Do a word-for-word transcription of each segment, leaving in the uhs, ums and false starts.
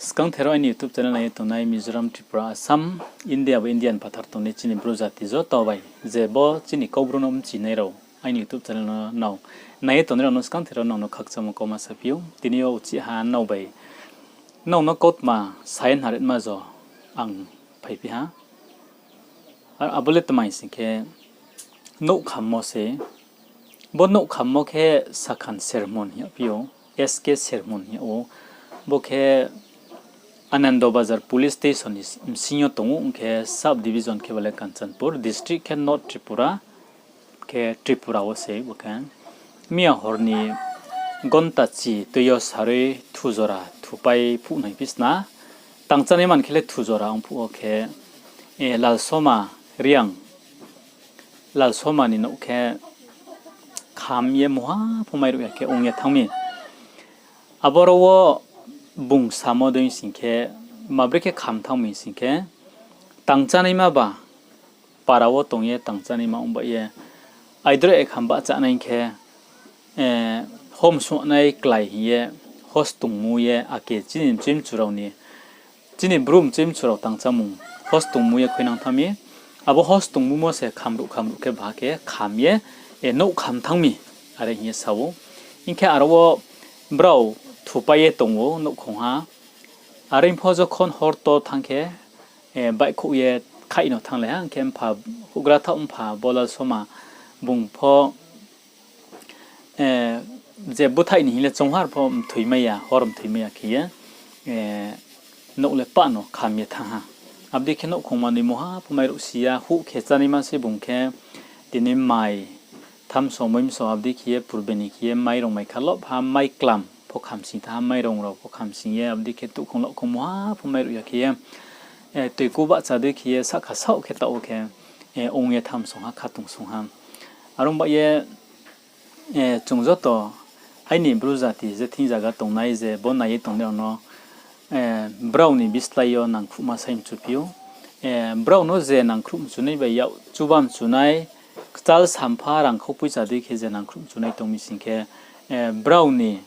Skangther o aini YouTube channel nai ye tongnai Mizoram, Tripura, Assam, India bo India ni phathar tongnai chini Bru jati joto bai, je bo chini Kaubru no mchinai rao aini YouTube channel no nao nai ye tongnai rao no skangther o nrao no khakchangmo kauma saphi ou. Tini yo uchih ha nrao bai, nrao no kautma sa ye naretma jo ang phaiphi ha. Abo le tma hing sing khe, nouhkhammo se. Bo nouhkhammo khe Sakhan Sermon hing yagphi ou, S K Sermon hing yag ou. Bo khe Anandabazar Police Station ni bsing yo tong ou, ong khe sub division khe bale Kanchanpur, district khe North Tripura, khe Tripura wo se bo khe. Miya hor ni gonta chi tui yo sarui thujora thupai phuh nai phi sna. Tangchánaima ni khe le thujora ong phuh wo khe, Lalsoma Reang, Lalsoma ni nouh khe kham ye mungha pho mairuh ya khe ong ye thanng mi. Aboro wo bung samo dei sing khe, mabri khe kham thanng mi sing khe, tangchánaima ba para wo tong ye tangchánaima ong ba ye, aidroih kham bahchanai khe, hom suhnai klái hing ye, hos tongmu ye, ake chini mchoi mchu rao ni, chini Bru mchoi mchu rao tangchámung hos tongmu ye khuinang thanng mi. Abo hos tongmumo se khamruh khamruh khe baha khe kham ye, nouh kham thanng mi, are hing ye sa ou. Hing khe aro wo brao thupai ye tong ou nouhkhong ha. Are pho jokhon hor to thanng khe, baihkhouh ye khaih no thannglai ha, hing khe mpha houhgra thaoh mpha bo Lalsoma bung pho je búthaih ni hing le chounghar pho mthoimai ya, hor mthoimai ya khe ye, nouh le pah no kham ye thanng ha. Abo dei khe nouhkhong manoi mungha pho mairuh si ya, huh khe chánaima se bung khe, tini mai thamso, moimso, abo dei khe ye purbe ni khe ye mairong mai kha lobha, mai klam pho khamsing thanng ha, mairong rao pho khamsing ye, abo dei khe touhkhong lohkhong mungha pho mairuh ya khe ye, toiku bahcha dei khe ye sahka saoh khe taoh wo khe, ong ye thamsong ha, khatungsung ha. Are ong ba ye, chung joto aini Bru jati je thing zaga tongnai je bo nai ye tongnai rao no, brao ni bislái yo nangkhruhma sai mchuphi ou. Brao no je nangkhruh mchunai bai yak chuba mchunai, kchal sampha rangkhou poicha dei khe je nangkhruh mchunai tong mi sing khe, brao ni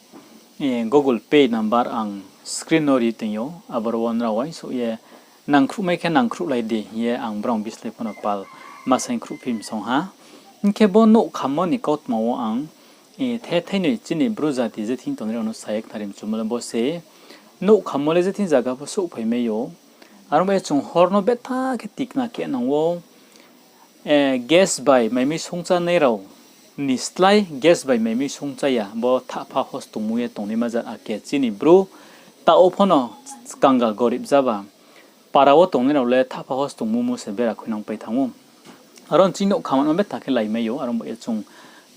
Google Pay number ang screen no ri toing ou, aboro wo nrao uaingsouh ye nangkhruhmai khe nangkhruhlai di hing ye ang brao bislái pho no pal ma sai khruhphi msong ha. Hing khe bo nouh khammo ni kautma wo ang, the thainoi chini Bru jati je thing tongnai rao no sa ye khnari mchumo le bo se, nouh khammo le je thing zaga pho souhphaimai ou. Are ong ba ye chung hor no betha khe tikna khe nang ou. Gas bai maimui songchánai rao ni slái gas bai maimui songchá ya, bo thahpha hos tongmung ye tongnaima jat ake chini Bru taoh wo pho no kangal gorib jaba. Para wo tongnai rao le thahpha hos tongmung mo se bera khuinang pai thanng ou. Aro ni chini nouh khammo betha khe laimai ou, are ong ba ye chung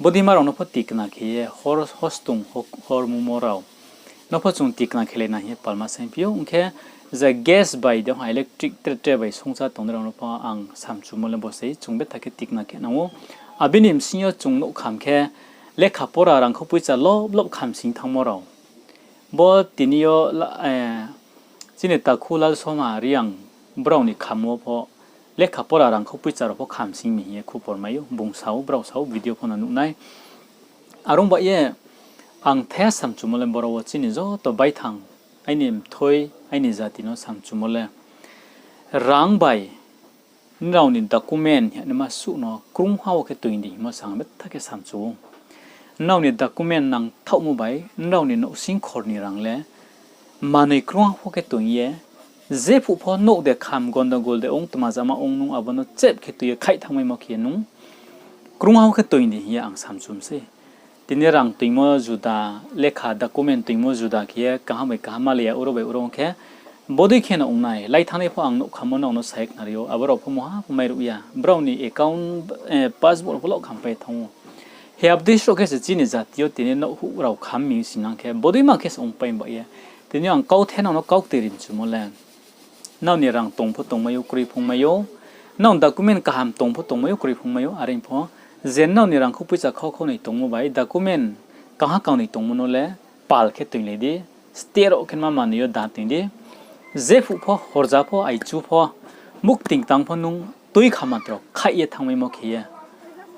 bodeima rao no pho tikna khe ye hor hos tong, hor mumo rao no pho chung tikna khe lai na hing ye palma saingphi ou. Ong khe je gas bai de ha electric tre tre bai songchá tongnai rao no pho ang samchumo le bo sei, chung betha khe tikna khe nang ou. Abo ni bsing yo chung nouh kham khe lekha pora rangkhou poicha lob lob khamsing thanngmo rao. Bo tini yo chini takhu Lalsoma Reang brao ni kham wo pho lekha pora rangkhou poicha rao pho khamsing mi hing ye khupor mai ou, bung sa ou, brao sa ou, video pho no nuh nai. Are ong ba ye ang the samchumo le boro wo chini joto baithang, aini mthoi, aini jati no samchumo le, rang bai nrao ni document hingnaima suh no krungha wo khe toing di hingmo se ang betha khe samchu ou. Nrao ni document nangthaohmo bai nrao ni nouhsing khor ni rang le manoi krungha wo khe toing ye, jephuh pho nouh de kham, gondogol de ong, tma jama ong nung abo no chep khe tui ye khaih thanngmaimo khe ye nung krungha wo khe toing di hing ye ang samchu mi sei. Tini rang toingmo juda, lekha document toingmo juda khe ye kaham bai kaham malai ya, oro bai oro ong khe bodei khe no ong nai. Lai thanngnai pho ang nouh khammo nrao no sa ye khnari ou, abo rao pho mungha pho mairuh ya, brao ni account, passbook rao pho loh kham pai thanng ou. He abdei sroh khe se chini jati yo tini nouhhuh rao kham mi sinang khe bodeima khe se ongpai ba ye. Tini ang kauthe nrao no kaukti ri mchumo le, nrao ni rang tong pho tongmai ou, kroi phungmai ou, nrao document kaham tong pho tongmai ou, kroi phungmai ou, are pho je nrao ni rangkhou poicha khau khau noi tongmo bai document kangha kangnoi tongmo no le pal khe toinglai di, steh rao khe ma manoi yo da toing di, jephuh pho, horja pho, aichu pho, mukting tang pho nung tui kha matro khaih ye thanngmaimo khe ye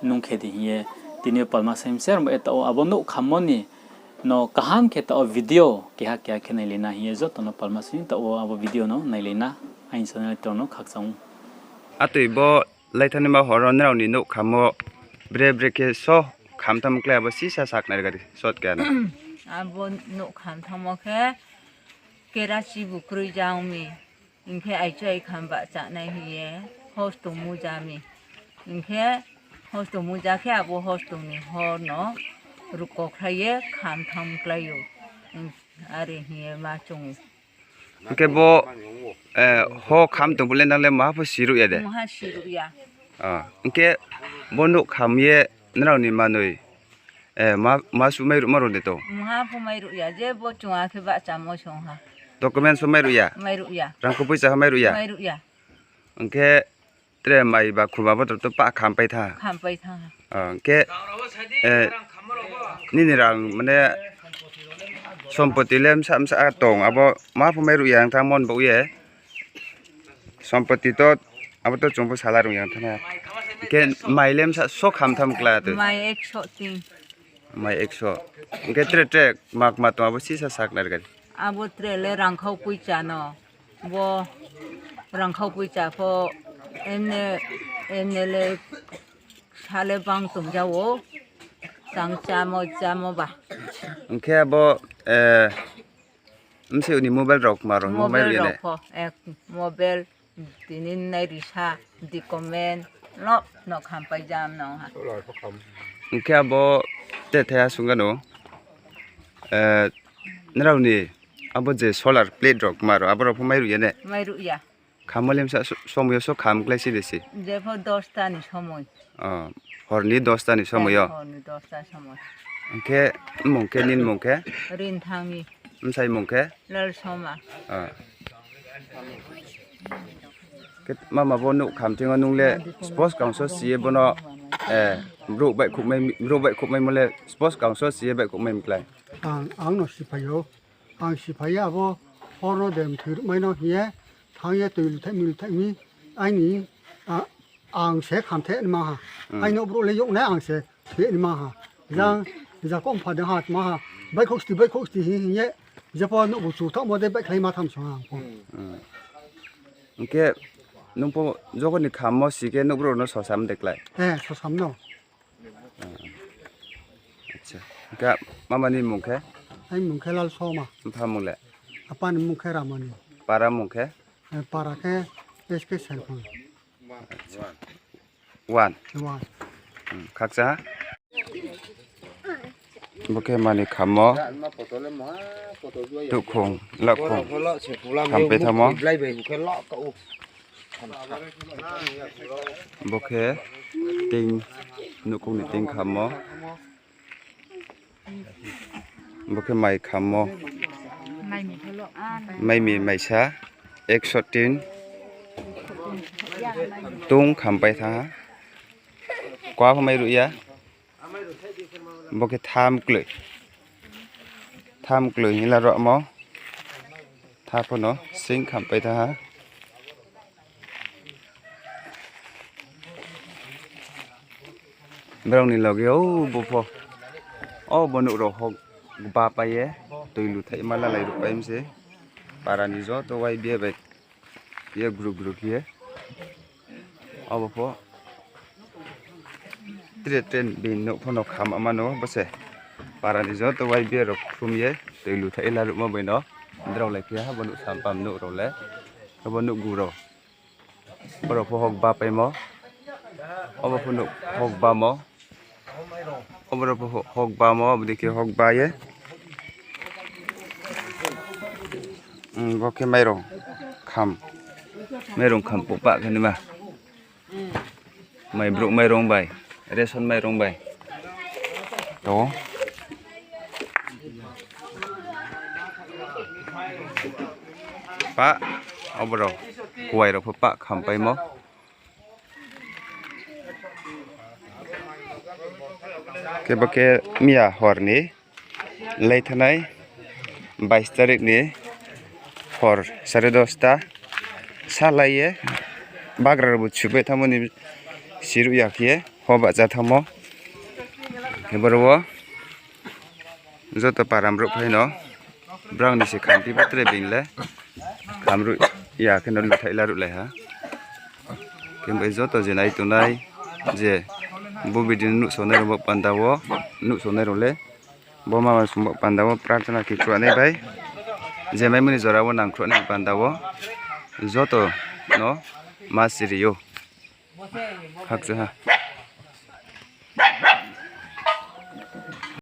nung khe di hing ye tini yo palma saing mi se. Are ong ba ye taoh wo abo nouh khammo ni No kaham khe taoh wo video keha keha khe nailai na hing ye joto no palma sing taoh wo abo video no nailai na, aini channel rao no khakchang ou. Atoi bo laithanaima hor wo nrao ni nouh khammo bre bre khe so kham thanng klái abo sisa sakhnari gari short khe ano. Abo nouh kham thanngmo khe kerasi bu kroi ja ong mi. Hing khe aichu ai kham bahchanai hing ye hos tongmu ja mi. Hing khe hos tongmu ja khe abo hos tong ni hor no rukokhlai ye kham thanng klái ou. Are hing ye ma chung ou. Hing khe bo, eh, ho kham tong phuh le nang le maha pho siruh ya de? Maha siruh ya. Ah, hing khe bo nouh kham ye nrao ni manoi, eh, ma, ma suh mairuhma rao de tong? Maha pho mairuh ya, je bo chung akhe bahchamo song ha. Document so mairuh ya? Mairuh ya. Rangkhou poicha ha mairuh ya? Mairuh ya. Hing khe tre mai ba khuma bo to pah khampai thanng ha? Khampai thanng ha. Ah, hing khe, eh, nini rang mane sompoti le bsa bsa tong, abo maha pho mairuh ya ong thanng mon bo ye. Sompoti to, abo to chung pho sala rung ya ong thanng ha. Hing khe mai le bsa so kham thanng klái to? Mai ekso tin. Mai ekso. Hing khe tre tre ma kma tong abo sisa sakhnari gari. Abo tre le rangkhou poicha no. Bo rangkhou poicha pho emne, emne le sa le bang tong ja ou. Tang chámo, chámo ba. Hing khe abo, eh, bsayouh ni mobile rao kma rao mobile mairuh ya rao ne? Pho, eh, mobile, tini nairisa, document, lo, no khampai jam no ha. Hing khe abo te thaiha sung ano, eh, nrao ni abo je solar plate rao kma rao, abo rao pho mairuh ya ne? Mairuh ya. Khammo le bsa so-, somoi yo so kham klái si de se? Jepho dosta ni somoi. Oh, hor ni dosta ni somoi yo? Hor ni dosta somoi. Hing khe mmung khe, nini mmung khe? Rinthangmi. Bsai mmung khe? Lalsoma. Ah. Khe mama bo nouh kham thing yo nung le spos kangso si ye bono, eh, brouh baihkhouhmai, brouh baihkhouhmaimo le spos kangso si ye baihkhouhmai mi klái? Ang, ang no siphai ou. Ang siphai ye abo hor no de mthoi ruhmai no hing ye, thanng ye toi luthaih mi luthaih mi, aini, a, ang se khamthe nima ha. Aini brouh le youhnai ang se thoi nima ha. Jang, jakoh mpha de ha tma ha. Baihkhouh sti, baihkhouh sti hing hing ye, jepho nouhbu chu thaohmo de baihkhlai ma tham song ha ang pho. Hing khe nung pho jokhon ni khammo si khe nouhbrouh rao no sosam de klái? Eh, sosam no. Acha. Hing khe mama ni mmung khe? Aini mmung khe Lalsoma. Mpha mmung le? Apa ni mmung khe Ramoni. Para mmung khe? Eh, para khe S K Serphang. One. Khakchang ha. Bo khe mani khammo. Tuhkhong, lakhong. Khampai thanngmo. Bo khe ting, nouhkhong ni ting khammo. Bo khe mai khammo. Mai mi maisa, ekso tin. Tung khampai thanng ha. Kua pho mairuh ya. Bo khe tham kloi. Tham kloi hing la rohmo. Tha pho no sing khampai thanng ha. Brao ni loge o bo pho. O bo nouh rao hokba pai ye. Toi luthaihma lalai ruhpai mi se. Para ni joto Y B A bai. Ye group group ye. Abo pho. Tre tre bini nouh pho no kham ama no bo se. Para ni joto Y B A rao khum ye. Toi luthaih la ruhma bai no. Drao lai phi ha bo nouh sampam nouh rao le. Abo nouhgu rao. Brao pho hokba paimo. Abo pho nouh hokbamo. Abo rao pho hokbamo, abo dei khe hokba ye. Bo khe mairong kham. Mairong kham pah khe naima. Mai brouh mairong bai, ration mairong bai. To. Pah, abo rao. Kuai rao pho pah kham paimo. Khe bo khe miya hor ni lai thanai bais tarik ni hor sare dos ta sa lai ye bagra rao bo chubai thanngmo ni siruh ya khe ye ho bahcha thanngmo. Khe boro wo Joto param brouh phai no, brao ni se khamti bo tre being le, kham ruh ya khe no luthaih la ruhlai ha. Khe bai joto je nai tongnai, je bo video no nuhsaonai rao bo panda wo, nuhsaonai rao le, bo mama song bo panda wo prarthana khe khruhnai bai, je maimo ni jora wo nangkhruhnai panda wo, joto no ma siri ou. Khakchang ha.